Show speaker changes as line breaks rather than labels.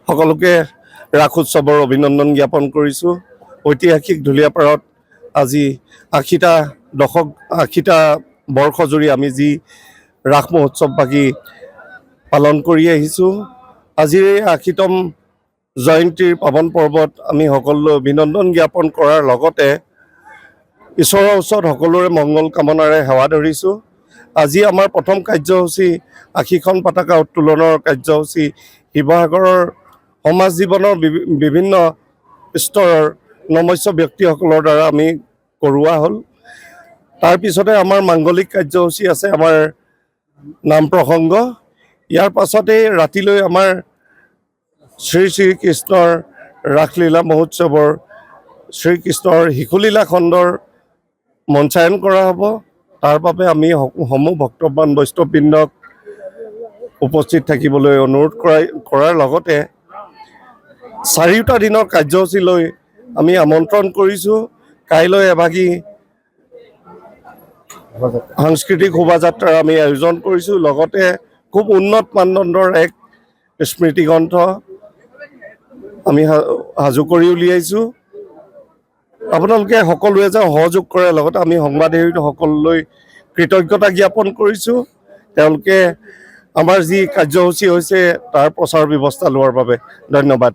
সকলোকে ৰাস উৎসৱৰ অভিনন্দন জ্ঞাপন কৰিছোঁ। ঐতিহাসিক ঢুলীয়াপাৰত আজি 80টা দশক, 80টা বৰ্ষ জুৰি আমি যি ৰাস মহোৎসৱ বাকী পালন কৰি আহিছোঁ, আজিৰ এই 80তম জয়ন্তীৰ পাৱন পৰ্বত আমি সকলোলৈ অভিনন্দন জ্ঞাপন কৰাৰ লগতে ঈশ্বৰৰ ওচৰত সকলোৰে মংগল কামনাৰে সেৱা ধৰিছোঁ। আজি আমাৰ প্ৰথম কাৰ্যসূচী 80খন পতাকা উত্তোলনৰ কাৰ্যসূচী শিৱসাগৰৰ সমাজ জীৱনৰ বিভিন্ন স্তৰৰ নমস্য ব্যক্তিসকলৰ দ্বাৰা আমি কৰোৱা হ'ল। তাৰপিছতে আমাৰ মাংগলিক কাৰ্যসূচী আছে, আমাৰ নাম প্ৰসংগ। ইয়াৰ পাছতেই ৰাতিলৈ আমাৰ শ্ৰী শ্ৰীকৃষ্ণৰ ৰাসলীলা মহোৎসৱৰ শ্ৰীকৃষ্ণৰ শিশুলীলা খণ্ডৰ মঞ্চায়ন কৰা হ'ব। তাৰ বাবে আমি সমূহ ভক্তবান বৈষ্ণৱবৃন্দক উপস্থিত থাকিবলৈ অনুৰোধ কৰাৰ লগতে চাৰিওটা দিনৰ কাৰ্যসূচীলৈ আমি আমন্ত্ৰণ কৰিছোঁ। কাইলৈ এভাগি সাংস্কৃতিক শোভাযাত্ৰাৰ আমি আয়োজন কৰিছোঁ, লগতে খুব উন্নত মানদণ্ডৰ এক স্মৃতিগ্ৰন্থ আমি সাজু কৰি উলিয়াইছোঁ। আপোনালোকে সকলোৱে যে সহযোগ কৰে, লগতে আমি সংবাদসেৱীসকললৈ কৃতজ্ঞতা জ্ঞাপন কৰিছোঁ, তেওঁলোকে আমাৰ যি কাৰ্যসূচী হৈছে তাৰ প্ৰচাৰ ব্যৱস্থা লোৱাৰ বাবে। ধন্যবাদ।